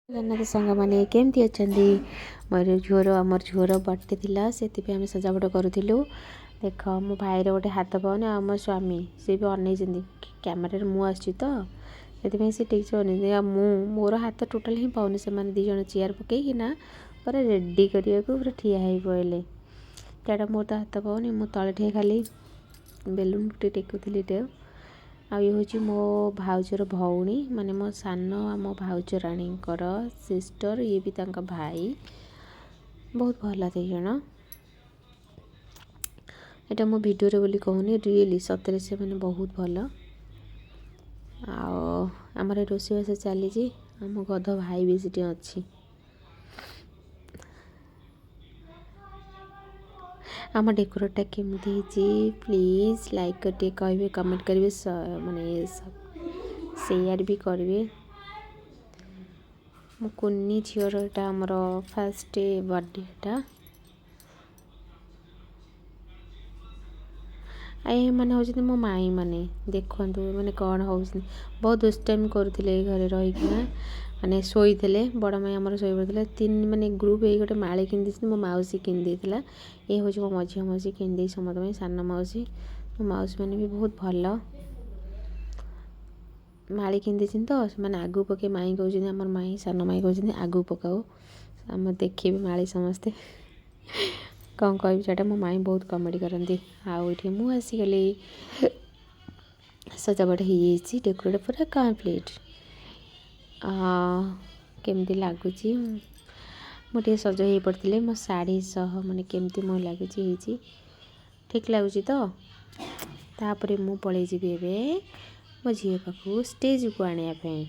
ଜଗନ୍ନାଥ ସାଙ୍ଗମାନେ, କେମିତି ଅଛନ୍ତି? ମୋର ଝିଅର, ଆମର ଝିଅର ବର୍ଥଡ଼େ ଥିଲା, ସେଥିପାଇଁ ଆମେ ସଜାବଟ କରୁଥିଲୁ। ଦେଖ, ମୋ ଭାଇର ଗୋଟେ ହାତ ପାଉନି ଆଉ ମୋ ସ୍ୱାମୀ ସେ ବି ଅନେଇଛନ୍ତି। କ୍ୟାମେରାରେ ମୁଁ ଆସୁଛି ତ ସେଥିପାଇଁ ସେ ଠିକ୍ ସେ ଅନେଇଛନ୍ତି। ଆଉ ମୁଁ ମୋର ହାତ ଟୋଟାଲି ହିଁ ପାଉନି। ସେମାନେ ଦୁଇ ଜଣ ଚେୟାର ପକେଇକିନା ପୁରା ରେଡ଼ି କରିବାକୁ ପୁରା ଠିଆ ହେଇ ପଡ଼ିଲେ। କାରଣ ମୋର ତ ହାତ ପାଉନି, ମୁଁ ତଳେ ଠିଆ ଖାଲି ବେଲୁନ୍ ଟିକେ ଟେକୁଥିଲି ଟିକେ। ଆଉ ଇଏ ହେଉଛି ମୋ ଭାଉଜର ଭଉଣୀ, ମାନେ ମୋ ସାନ ଆମ ଭାଉଜ ରାଣୀଙ୍କର ସିଷ୍ଟର। ଇଏ ବି ତାଙ୍କ ଭାଇ, ବହୁତ ଭଲ ଦୁଇ ଜଣ। ଏଇଟା ମୁଁ ଭିଡ଼ିଓରେ ବୋଲି କହୁନି, ରିଏଲି ସତରେ ସେମାନେ ବହୁତ ଭଲ। ଆଉ ଆମର ରୋଷେଇବାସ ଚାଲିଛି, ଆମ ଗଧ ଭାଇ ବି ସେଠି ଅଛି। ଆମ ଡେକୋରେଟ୍ଟା କେମିତି ହେଇଛି ପ୍ଲିଜ୍ ଲାଇକ୍ କରି ଟିକେ କହିବେ, କମେଣ୍ଟ କରିବେ, ମାନେ ସେୟାର ବି କରିବେ। ମୋ କୁନି ଝିଅର ଏଇଟା ଆମର ଫାଷ୍ଟ ବର୍ଥଡ଼େଟା। ଆଉ ଏମାନେ ହେଉଛନ୍ତି ମୋ ମାଇଁ ମାନେ। ଦେଖନ୍ତୁ ଏମାନେ କ'ଣ ହେଉଛନ୍ତି। ବହୁତ ଦୁଷ୍ଟାମି କରୁଥିଲେ ଏଇ ଘରେ ରହିକିନା, ମାନେ ଶୋଇଥିଲେ। ବଡ଼ ମାଇଁ ଆମର ଶୋଇପଡ଼ିଥିଲେ। ତିନି ମାନେ ଗ୍ରୁପ୍ ହେଇ ଗୋଟେ ମାଳି କିଣି ଦେଇଛନ୍ତି। ମୋ ମାଉସୀ କିଣି ଦେଇଥିଲା। ଏ ହେଉଛି ମୋ ମଝିଆ ମାଉସୀ, କିଣି ଦେଇଛି ସମସ୍ତଙ୍କ ପାଇଁ। ସାନ ମାଉସୀ, ମୋ ମାଉସୀ ମାନେ ବି ବହୁତ ଭଲ। ମାଳି କିଣି ଦେଇଛନ୍ତି ତ ସେମାନେ ଆଗକୁ ପକେଇ ମାଇଁ କହୁଛନ୍ତି, ଆମର ମାଇଁ ସାନ ମାଇଁ କହୁଛନ୍ତି ଆଗକୁ ପକାଉ, ଆମ ଦେଖିବେ ମାଳି ସମସ୍ତେ। କ'ଣ କହିବି ସେଇଟା, ମୋ ମାଇଁ ବହୁତ କମେଡ଼ି କରନ୍ତି। ଆଉ ଏଇଠି ମୁଁ ଆସିଗଲି, ସଜାବଟ ହେଇଯାଇଛି, ଡେକୋରେଟ୍ ପୁରା କମ୍ପ୍ଲିଟ୍। କେମିତି ଲାଗୁଛି? ମୁଁ ଟିକେ ସଜ ହେଇ ପଡ଼ିଥିଲି ମୋ ଶାଢ଼ୀ ସହ, ମାନେ କେମିତି ମୁଁ ଲାଗୁଛି ହେଇଛି, ଠିକ୍ ଲାଗୁଛି ତ? ତାପରେ ମୁଁ ପଳେଇ ଯିବି ଏବେ ମୋ ଝିଅ ପାଖକୁ ଷ୍ଟେଜ୍କୁ ଆଣିବା ପାଇଁ।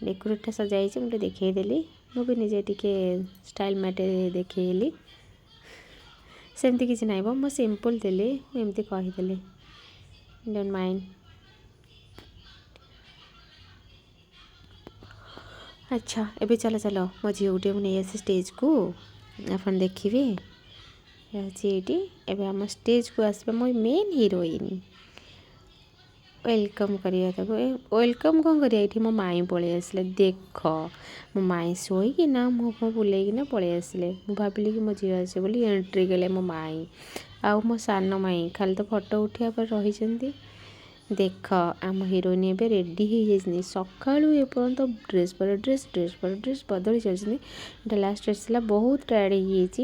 ଡେକୋରେଟ୍ଟା ସଜା ହେଇଛି, ମୁଁ ଟିକେ ଦେଖେଇଦେଲି। ମୁଁ ବି ନିଜେ ଟିକେ ଷ୍ଟାଇଲ୍ ମାଟେ ଦେଖେଇଲି। ସେମିତି କିଛି ନାହିଁ ବ, ମୁଁ ସିମ୍ପଲ୍ ଥିଲି, ମୁଁ ଏମିତି କହିଦେଲି, don't mind. ଆଚ୍ଛା, ଏବେ ଚାଲ ଚାଲ, ମୋ ଝିଅକୁ ଟିକେ ମୁଁ ନେଇ ଆସି ଷ୍ଟେଜ୍କୁ, ଆପଣ ଦେଖିବେ ଅଛି ଏଇଠି। ଏବେ ଆମ ଷ୍ଟେଜ୍କୁ ଆସିବେ ମୋ ମେନ୍ ହିରୋଇନ୍, welcome କରିବା ତାକୁ। ଏ welcome କ'ଣ କରିବା, ଏଇଠି ମୋ ମାଇଁ ପଳେଇ ଆସିଲେ। ଦେଖ, ମୋ ମାଇଁ ଶୋଇକିନା ମୁହଁ ଫୁହଁ ବୁଲେଇକିନା ପଳେଇ ଆସିଲେ। ମୁଁ ଭାବିଲି କି ମୋ ଝିଅ ଆସିବ ବୋଲି, ଏଣ୍ଟ୍ରି କଲେ ମୋ ମାଇଁ ଆଉ ମୋ ସାନ ମାଇଁ, ଖାଲି ତ ଫଟୋ ଉଠିବା ପରେ ରହିଛନ୍ତି। ଦେଖ, ଆମ ହିରୋଇନ୍ ଏବେ ରେଡ଼ି ହେଇଯାଇଛନ୍ତି। ସକାଳୁ ଏପର୍ଯ୍ୟନ୍ତ ଡ୍ରେସ୍ ପରେ ଡ୍ରେସ୍, ଡ୍ରେସ୍ ପରେ ଡ୍ରେସ୍ ବଦଳି ଚାଲିଛନ୍ତି। ଏଇଟା ଲାଷ୍ଟ ଡ୍ରେସ୍ ଥିଲା। ବହୁତ ଟାୟାର୍ଡ଼ ହେଇଯାଇଛି,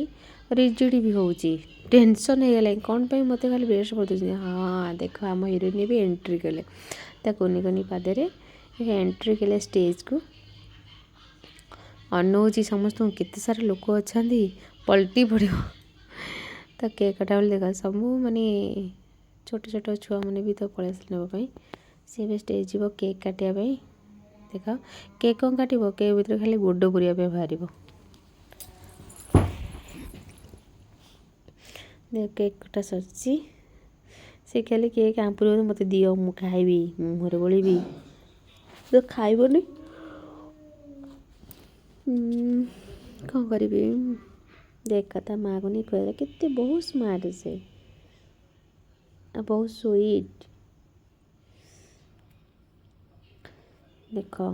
ରିଜିଡ଼ି ବି ହେଉଛି, ଟେନସନ୍ ହେଇଗଲାଣି, କ'ଣ ପାଇଁ ମୋତେ ଖାଲି ଡ୍ରେସ୍ ବଦଳୁଛନ୍ତି। ହଁ, ଦେଖ, ଆମ ହିରୋଇନ୍ ଏବେ ଏଣ୍ଟ୍ରି କଲେ, ତା କୁନି କୁନି ପାଦରେ ଏଣ୍ଟ୍ରି କଲେ ଷ୍ଟେଜ୍କୁ। ଅନଉଛି ସମସ୍ତଙ୍କୁ, କେତେ ସାରା ଲୋକ ଅଛନ୍ତି, ପଲଟି ପଡ଼ିବ। ତ କେକ୍ କଟା ବେଳେ ଦେଖ, ସବୁ ମାନେ ଛୋଟ ଛୋଟ ଛୁଆମାନେ ବି ତ ପଳେଇ ଆସିଲେ ନେବା ପାଇଁ। ସେ ଏବେ ଷ୍ଟେଜ୍ ଯିବ କେକ୍ କାଟିବା ପାଇଁ। ଦେଖ, କେକ୍ କ'ଣ କାଟିବ, କେକ୍ ଭିତରେ ଖାଲି ଗୋଡ଼ ପୁରିବା ପାଇଁ ବାହାରିବ। ଦେଖ, କେକ୍ କଟା ସରିଛି। ସେ ଖାଲି କେକ୍ ଆମ୍ପୁରିବ, ମୋତେ ଦିଅ, ମୁଁ ଖାଇବି, ମୁହଁରେ ବୋଳିବି। ତ ଖାଇବନି, କ'ଣ କରିବି? ଦେଖ, ତା ମାଆକୁ ନେଇ ଖୁଆଇଲା। କେତେ ବହୁତ ସ୍ମାର୍ଟ ସେ ଆଉ ବହୁତ ସୁଇଟ୍। ଦେଖ,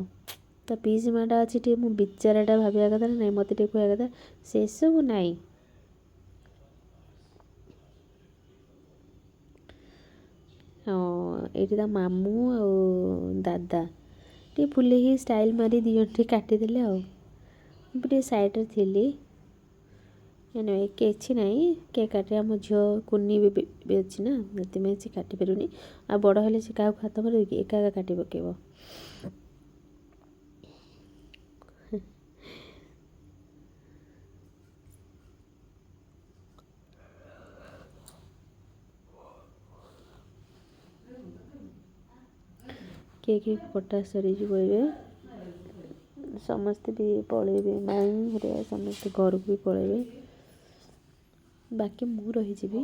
ତା ପିଇସି ମାଆଟା ଅଛି ଟିକେ, ମୁଁ ବିଚାରାଟା ଭାବିବା କଥା ନା ନାଇଁ, ମୋତେ ଟିକେ ଖୁଆଇବା କଥା, ସେସବୁ ନାହିଁ। ହଁ, ଏଇଠି ତା ମାମୁଁ ଆଉ ଦାଦା ଟିକେ ଫୁଲେଇକି ଷ୍ଟାଇଲ୍ ମାରି ଦୁଇ ଜଣ ଟିକେ କାଟିଦେଲେ। ଆଉ ମୁଁ ଟିକେ ସାଇଡ଼୍ରେ ଥିଲି। ଏନିୱେ, କିଛି ନାହିଁ। କେକ୍ କାଟିବା ଆମ ଝିଅ କୁନି ବି ଅଛି ନା, ସେଥିପାଇଁ ସେ କାଟିପାରିବନି। ଆଉ ବଡ଼ ହେଲେ ସେ କାହାକୁ ହାତ ମାରିବ କି, ଏକା ଏକା କାଟି ପକେଇବ। କେକ୍ କଟା ସରିଯିବ ଏବେ, ସମସ୍ତେ ବି ପଳେଇବେ, ମାଇଁ ହେରିକା ସମସ୍ତେ ଘରକୁ ବି ପଳେଇବେ, ବାକି ମୁଁ ରହିଯିବି।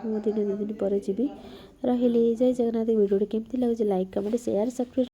ମୁଁ ଦିନେ ଦୁଇ ଦିନ ପରେ ଯିବି। ରହିଲି, ଜୟ ଜଗନ୍ନାଥ। ଭିଡ଼ିଓଟି କେମିତି ଲାଗୁଛି ଲାଇକ୍, କମେଣ୍ଟ, ସେୟାର, ସବସ୍କ୍ରାଇବ୍।